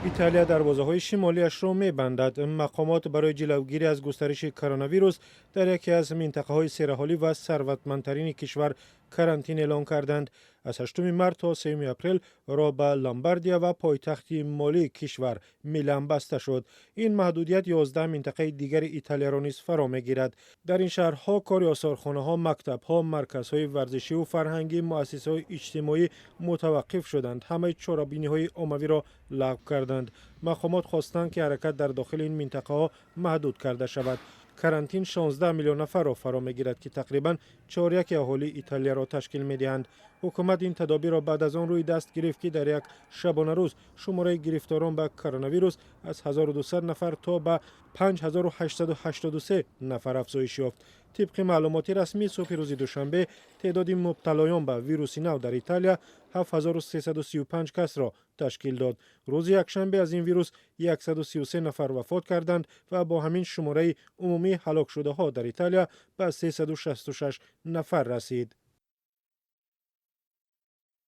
Италия дарвозаҳои шимолиашро мебандад. Мақомот барои ҷилавгирӣ аз густариши коронавирус дар яке аз минтақаҳои сераҳолӣ ва сарватмандтарини кишвар карантин эълон карданд. Аз 8 март то 3 апрел роҳ ба Ломбардия ва пойтахти молии кишвар Милан баста шуд. Ин маҳдудият 11 минтақаи дигари Италияро низ фаро мегирад. Дар ин шаҳрҳо кори осорхонаҳо, мактабҳо, марказҳои варзишиву фарҳангӣ, муассисаҳои иҷтимоӣ мутаваққиф шуданд. Ҳамаи чорабиниҳои оммавиро лағв карданд. Мақомот хостанд, ки ҳаракат дар дохили ин минтақаҳо маҳдуд карда шавад. Карантин 16 миллион нафарро фаро мегирад, ки тақрибан чоряки аҳолии Италияро ташкил медиҳанд. Ҳукумат ин тадобирро баъд аз он рӯи даст гирифт, ки дар як шабонарӯз шумораи гирифторон ба коронавирус аз 1200 нафар то ба 5883 нафар афзоиш ёфт. Тибқи маълумоти расмӣ, субҳи рӯзи душанбе теъдоди мубталоён ба вируси нав дар Италия 7335 касро ташкил дод. Рӯзи якшанбе аз ин вирус 133 нафар вафот карданд ва бо ҳамин шумораи умумии ҳалокшудаҳо дар Италия ба 366 нафар расид.